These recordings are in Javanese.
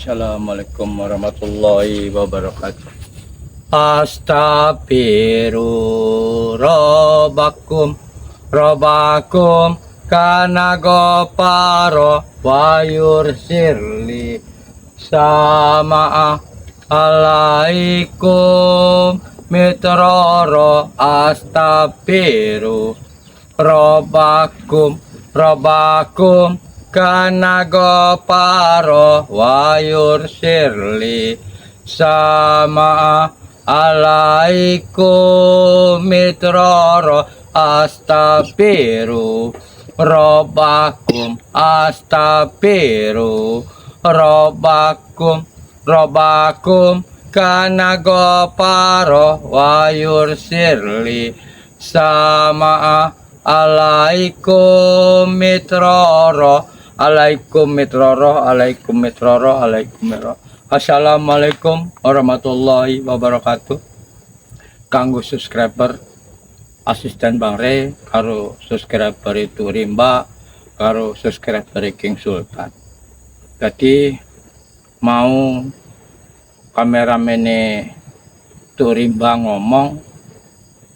Assalamualaikum warahmatullahi wabarakatuh. Astaghfiru rabbakum rabbakum kana ghafara wa yursirli sama alaikum mitroro astaghfiru rabbakum rabbakum kana ghafara wa yursirli sama alaikum mitroro astaghfiru rabbakum astaghfiru rabbakum rabbakum kana ghafara wa yursirli sama alaikum mitroro alaikum mitroro alaikum mitroro alaikum mitroro. Assalamualaikum warahmatullahi wabarakatuh. Kanggo subscriber asisten Bang Re karo subscriber itu Rimba karo subscriber King Sultan. Jadi mau kameramene itu Rimba ngomong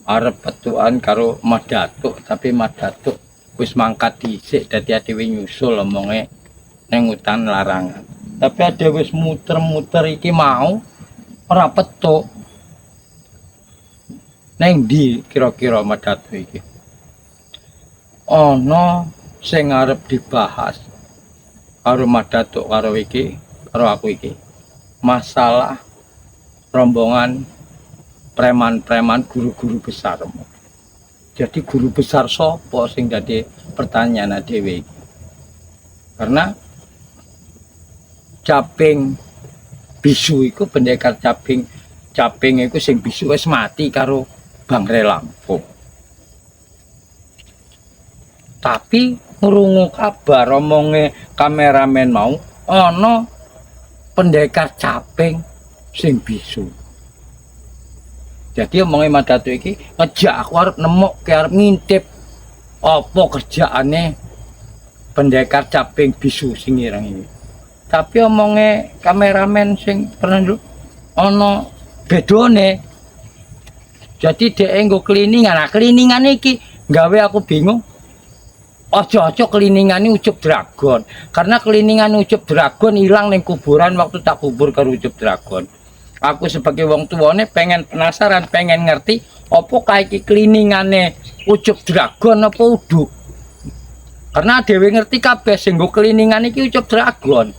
arep petuan karo Mak Datuk, tapi Mak Datuk wis mangkat dhisik, dadi dhewe nyusul omonge ning hutan larangan. Tapi ada wis muter-muter iki mau ora petuk. Neng ndi kira-kira Mak Datuk iki? Ana sing arep dibahas karo Mak Datuk karo iki, karo aku iki. Masalah rombongan preman-preman guru-guru besar. Jadi guru besar sopo sing dadi pertanyaan dhewe iki. Karena caping bisu iku pendekar caping caping iku sing bisu wis mati karo Bang Re Lampung. Tapi ngrungu kabar omonge kameramen mau ana pendekar caping sing bisu. Jadi omonge Mak Datuk iki ngejak aku arep nemokke, arep ngintip apa kerjaane pendekar caping bisu sing ireng iki. Tapi omonge kameramen sing pernah dulu ana bedone. Jadi dhek nggo kliningan. Nah, kliningan iki gawe aku bingung. Ojo-ojo kliningane Ucup Dragon. Karena kliningan Ucup Dragon hilang ning kuburan waktu tak kubur karo Ucup Dragon. Aku sebagai wong tuane pengen penasaran, pengen ngerti apa kae iki kliningane Ucup Dragon apa uduk. Karena dhewe ngerti kabeh sing nggo kliningan iki Ucup Dragon.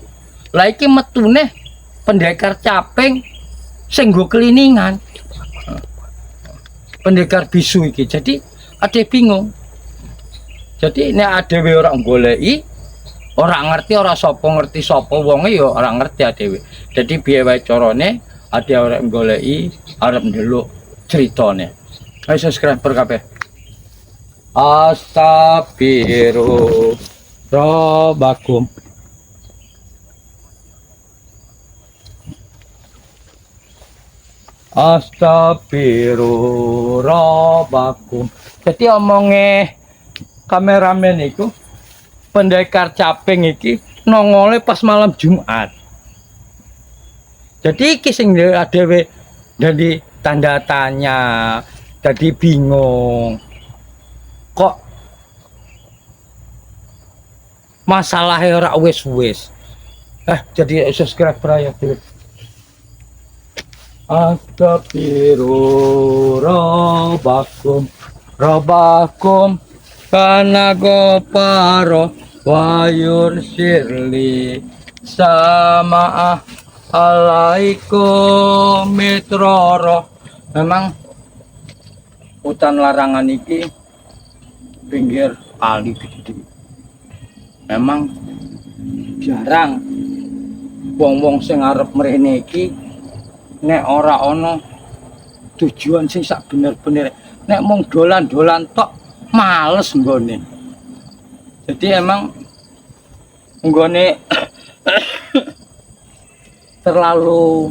Lah iki metune pendekar caping sing nggo kliningan. Pendekar bisu iki. Jadi ade bingung. Jadi nek dhewe ora goleki, ora ngerti, ora sapa ngerti sapa wonge ya ora ngerti dhewe. Jadi piye wae carane ade ora goleki, arep ndelok critane. Ayo subscriber kabeh. Astaghfiru rabbakum. Astaghfiru rabbakum. Jadi omonge kameramen iku pendekar caping iki nongole pas malam Jumat. Jadi iki sing dhewe jadi tanda tanya, jadi bingung. Kok masalahnya ora wis-wis. Jadi subscriber ya dhewe. Astaghfiru rabbakum rabbakum kana ghafara wa yursirli sama alaikum mitroro. Memang hutan larangan iki pinggir kali gede. Memang jarang wong-wong sing arep mrene iki nek ora ana tujuan sing sak bener-bener. Nek mung dolan-dolan tok males nggone. Jadi emang nggone terlalu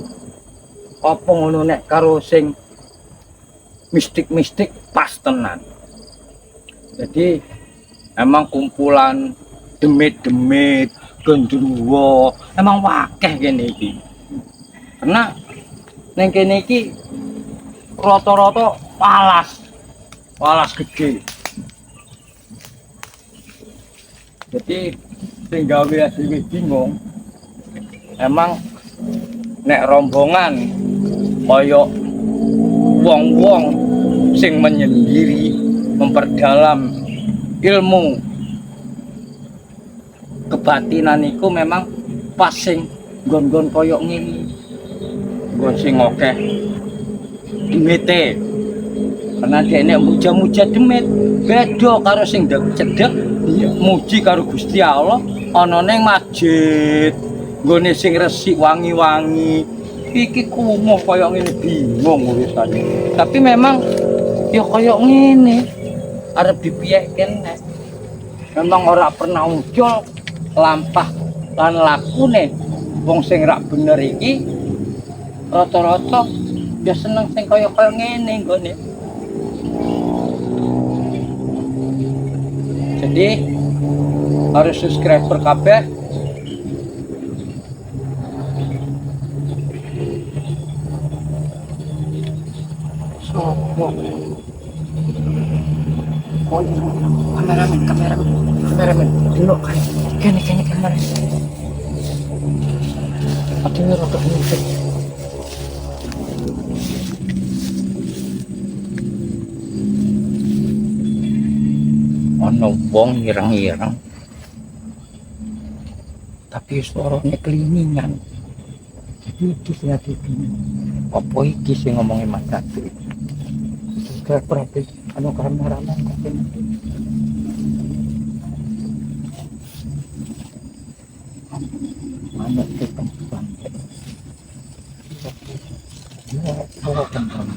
apa ngono nek karo sing mistik-mistik pas tenan. Jadi emang kumpulan demit-demit, gendruwo, emang wakeh kene iki. Karena ning kene iki rata-rata alas. Alas gede. Jadi sing gawe dhewe bingung. Emang nek rombongan kaya wong-wong sing menyendiri memperdalam ilmu kebatinan iku memang pas sing nggon-nggon kaya ngene. Nggon sing akeh demite. Karena dhekne muja-muja demit, beda karo sing cedhek muji karo Gusti Allah ana ning masjid. Nggone sing resik wangi-wangi. Iki kumuh kaya ngene bingung urusane. Tapi memang ya kaya ngene. Arep dipiyeke nek. Memang ora pernah ucul lampah lan lakune wong sing rak bener iki rata-rata ya seneng sing kaya-kaya ngene nggone. Jadi harus subscriber kabeh. Sopo? Kok kameramen, kameramen, kameramen, delok kae. Kene kene kamera. Aduh, rada ngintip. Ana wong ireng-ireng. Tapi suarane kliningan. Jadi iki sing ati bingung. Apa iki sing ngomongi Mas Datu? Subscriber apa anu kameramen kok kene. Manuk kembang. Ya, ora kembang.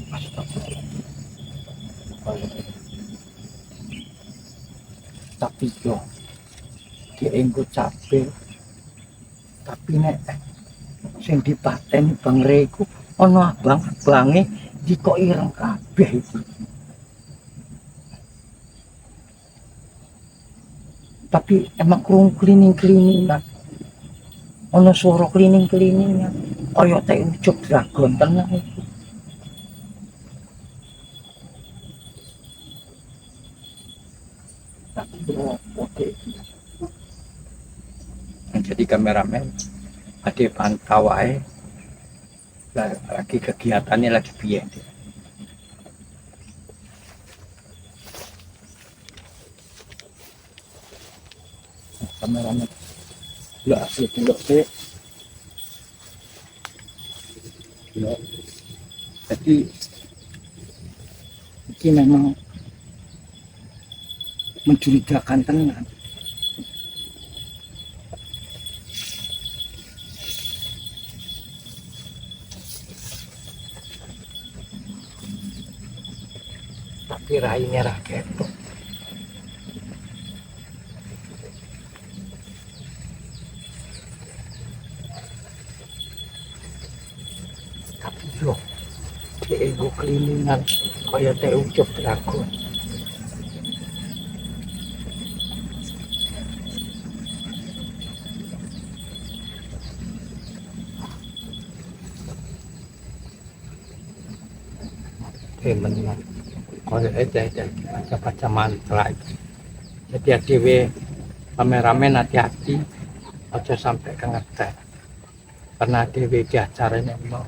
Astagfirullah. Tapi yo dienggo cabe. Tapi nek sing dipateni Bang Re iku ana abang-abange dikok ireng kabeh iki. Tapi emang krungu klining-kliningan. Ana swara klining-kliningan kaya tek ucup dragon tenan iki. Oke. Jadi kameramen ade pantau ae lagi kegiatannya lagi piye. Kameramen lho asli delok sik. Delok. Jadi iki memang mencurigakan tenan. Tapi raine ra ketok. Tapi yo dienggo kliningan kaya teh ucup dragon. Temen kaya baca-baca mantra itu. Jadi dhewe kameramen hati-hati aja sampai kengetek. Karena dhewe iki acarane mau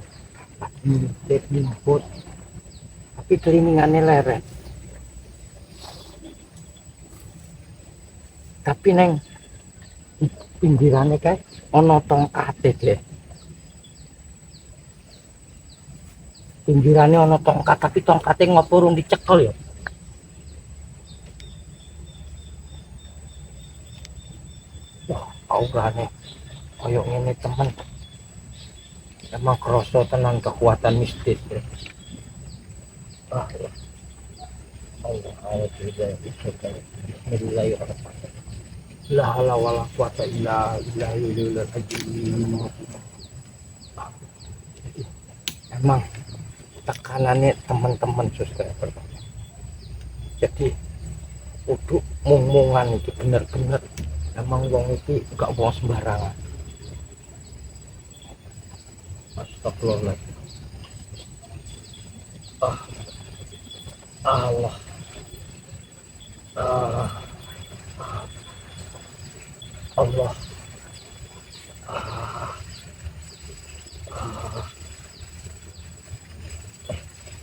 ngintip nyimput. Tapi keliningane leret. Tapi neng pinggirane kae ana tongkate deh. Pinggirane ana tongkat, tapi tongkate ngopo urung dicekel ya. Wah, aurane koyo ngene temen. Emang kroso tenan kekuatan mistis ya. Ah, ya. Allah, Allah, bismillahirrahmanirrahim. La haula wala quwata illa billahil azim. Emang tekanannya teman-teman subscriber. Jadi untuk Mung-mungan iki bener-bener emang wong iki gak wong sembarangan. Astagfirullahaladzim. Ah. Allah. Ah. Allah. Ah. Ah.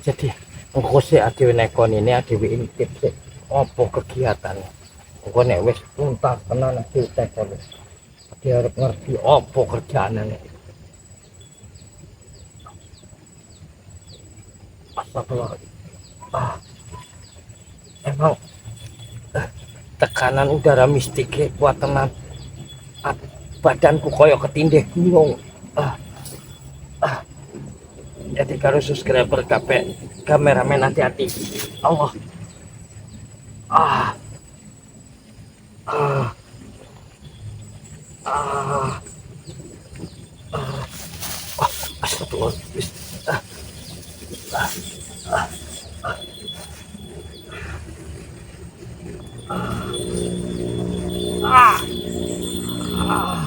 Jadi engko sik adewe nekon ini adewe intip sik apa kegiatane. Engko nek wis tuntas tenan adewe tekon. Adewe arep ngerti apa kerjaane. Astagfirullah. Ah. Emang tekanan udara mistik kuat tenan. Badanku koyo ketindih gunung. Ah. Ah. Jadi kalau subscriber kabeh kameramen hati-hati. Allah. Ah. Ah. Ah. Ah. Ah. Astagfirullah. Ah. Ah. Ah. Ah. Ah.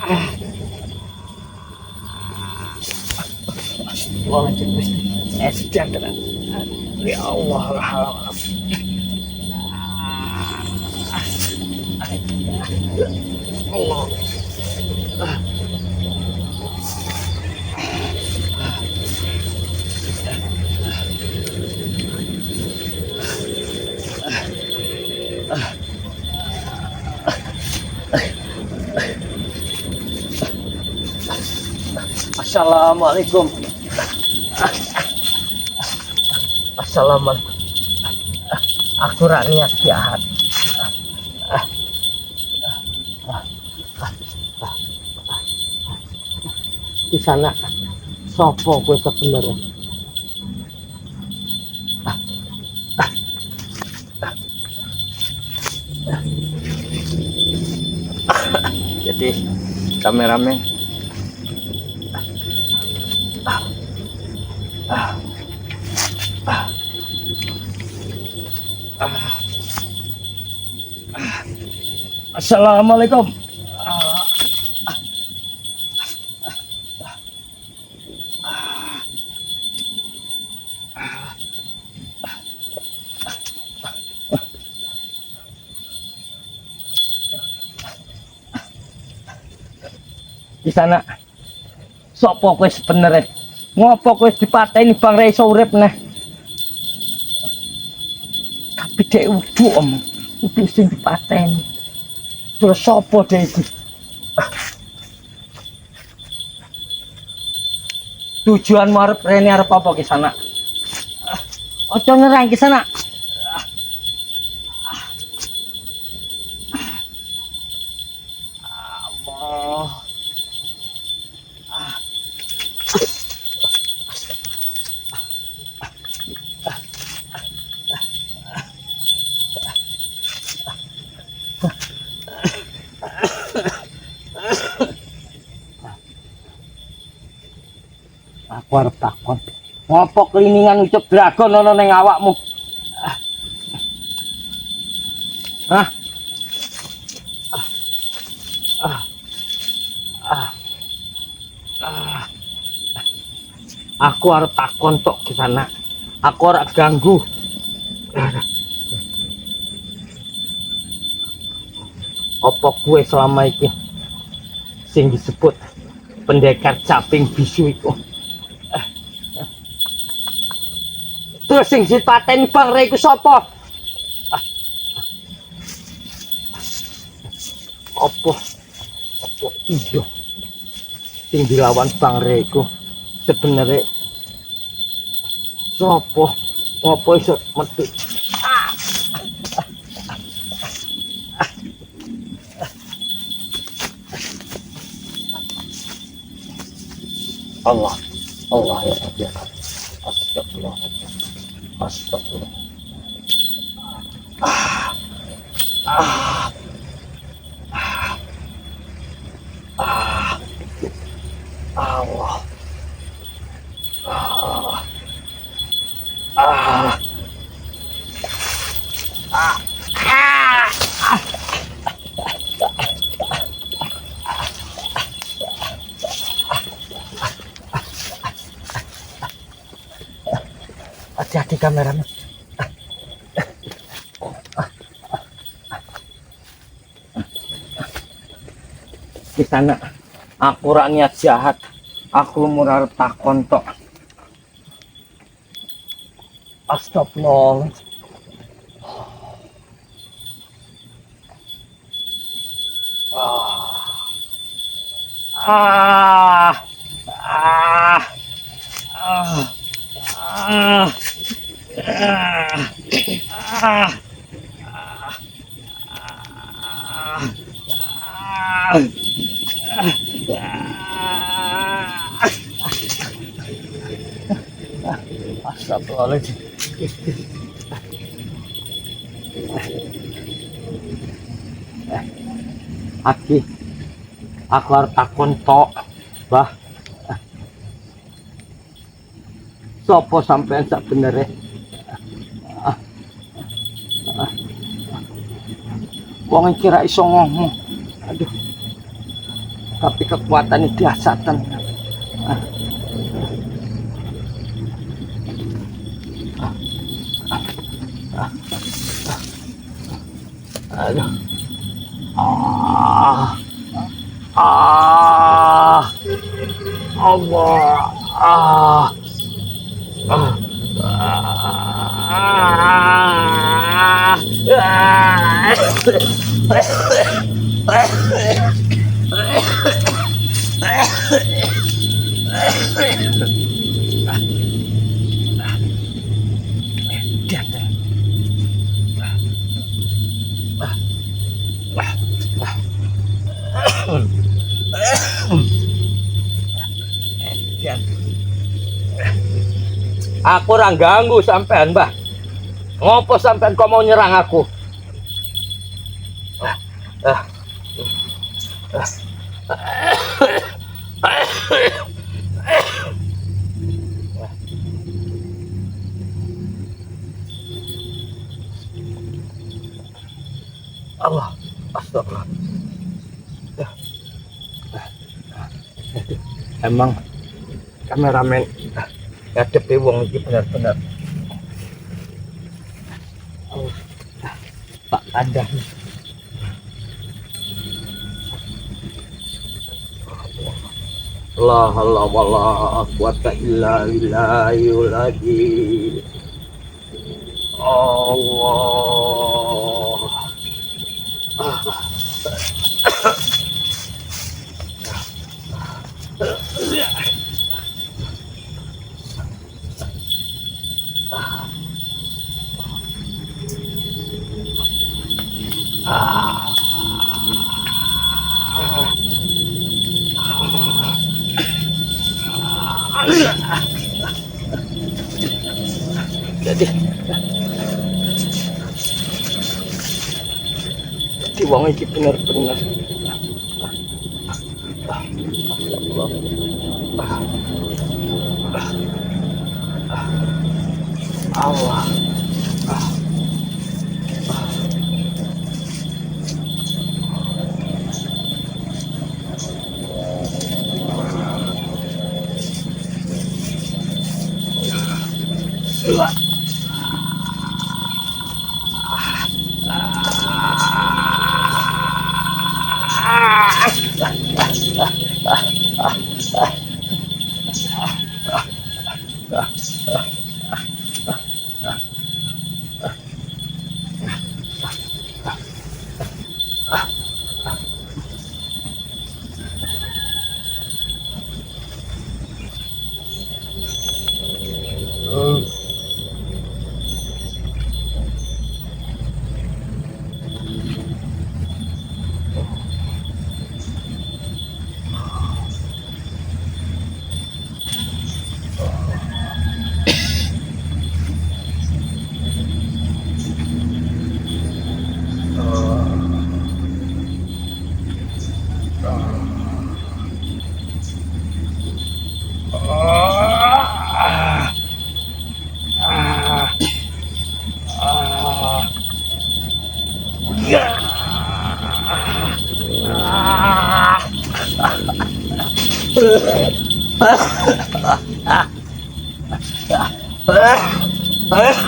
Ah. Ya Allah, Allah. Assalamualaikum. Assalamualaikum. Aku ra niat jahat. Di sana sopo kowe sebenarnya? Jadi kameramen, assalamualaikum. Di sana sopo kowe sebenere? Ngopo kowe dipateni Bang Rey iso urip neh? Tapi dek udu om, udu sing dipateni. Terus sopo dek iki? Tujuanmu arep rene arep apa ki sana? Aja nyerang ki sana. Allah. Aku arep takon. Ngopo kliningan ucup dragon ana ning awakmu? Hah? Ah. Ah. Ah. Aku arep takon tok ke sana. Aku ora ganggu. Apa kowe selama iki sing disebut pendekar caping bisu iku? Terus sing dipateni Bang Rey iku sapa? Apa? Apa iya sing dilawan Bang Rey iku sebenere sapa? Ngopo iso metu? Allah, Allah ya Rabbi. Astagfirullah. Astagfirullah. Ah. Ah. Ah. Ah. Allah. Ah. Ah. Hati-hati kameramen. Di sana aku ora niat jahat. Aku mung arep takon tok. Astagfirullah. Ah. Ah. Ah. Ah. Ah. Ah. Astagfirullahaladzim. Aki, aku arep takon tok, Mbah. Sopo sampean sak benere? Wong iki ra iso ngomong. Aduh. Tapi kekuatan iki dahsyat tenan. Aduh. Ah. Ah. Allah. Ah. Ah. Ah. Aku ora ganggu sampean, Mbah. Ngopo sampean kok mau nyerang aku? Allah, astagfirullah. Emang kameramen ngadepi wong iki bener-bener. Oh, Pak Kandang. La haula wala quwata illa billahil azim. Allah. Jadi wong iki bener-bener Allah. Aduh.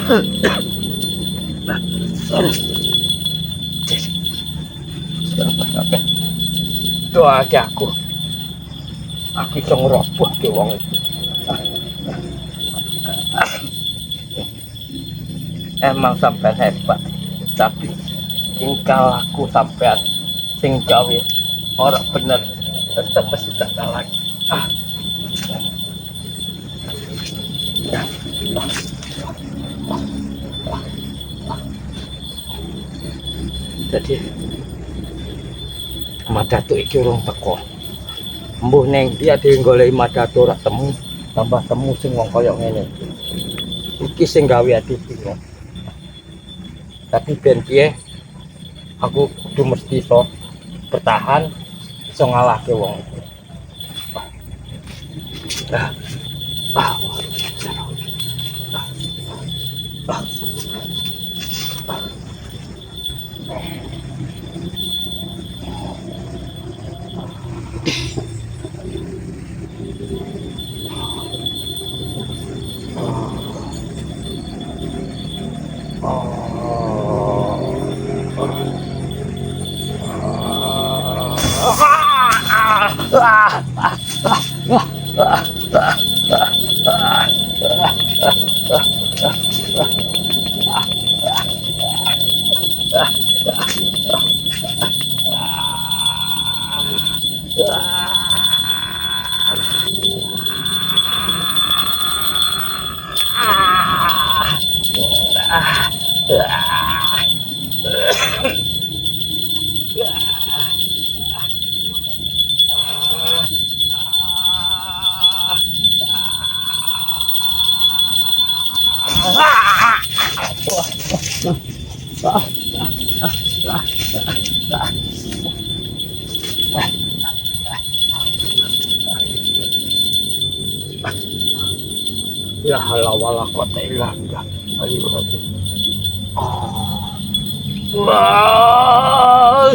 Kabeh. Doake aku. Aku iso ngrobohke wong iki. Emang sampean hebat, tapi tingkah laku sampean sing gawe ora bener, tetep mesti tak kalah. Ah. Jadi Mak Datuk iki urung teko. Mbuh ning ndi dhewe goleki Mak Datuk ora temu, tambah temu sing wong kaya ngene iki. Iki sing gawe ati bingung. Tapi ben piye aku kudu mesti iso bertahan, iso ngalahke wong iki. Ah. Ah. Ah. La haula wala quwata illa billah. Ayo lagi. Ah. Wah.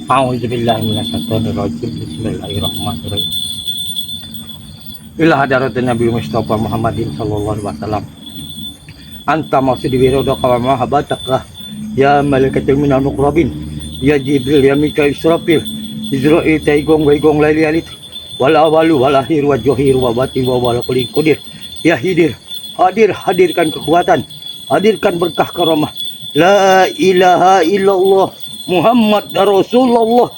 A'udzubillahi minasyaitonirrajim. Bismillahirrahmanirrahim. Ila hadaratin Nabi Mustafa Muhammadin sallallahu alaihi wasallam. Anta maqsidi wiradaka wa mahabbataka ya malaikatul minal muqarrabin ya Jibril ya Mikail Israfil Israil taigong waigong laili alit wal awalu wal akhir wa johir wa batin wa wal kulli qadir ya hidir hadir, hadirkan kekuatan, hadirkan berkah karamah. La ilaha illallah Muhammad Rasulullah.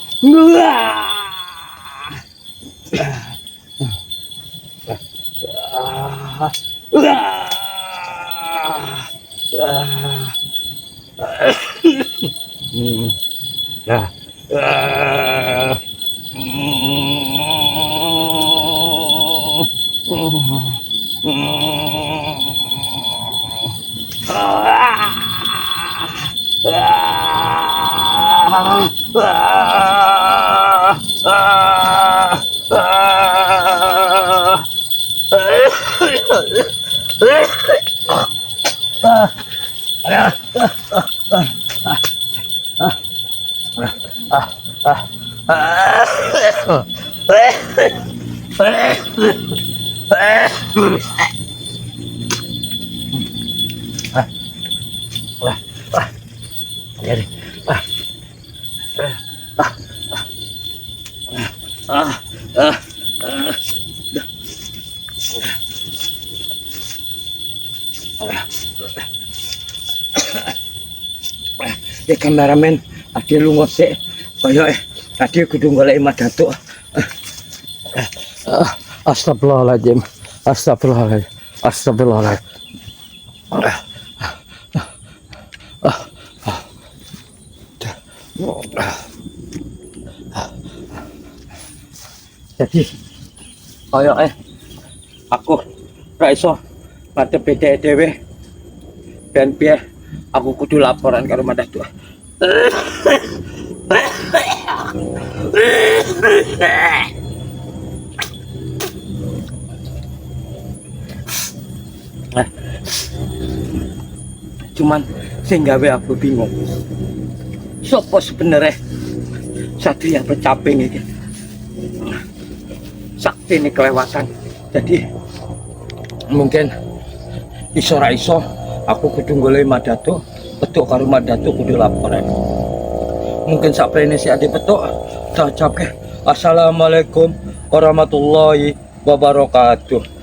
Ya kameramen, ade lunga sik. Kaya ade kudu goleki Mak Datuk. Astagfirullahaladzim. Astagfirullahaladzim. Astagfirullahaladzim. Jadi kaya aku ora iso Madep beda dhewe. Ben piye aku kudu laporan karo Mak Datuk. Nah, cuman sing gawe aku bingung. Sopo sebenarnya Satria Pecaping iki? Sakti ini kelewatan. Jadi mungkin iso ra iso aku kudu golek Mak Datuk, petuk karo Mak Datuk kudu laporan. Mungkin saprene sik ade petuk, tak ucapke assalamualaikum warahmatullahi wabarakatuh.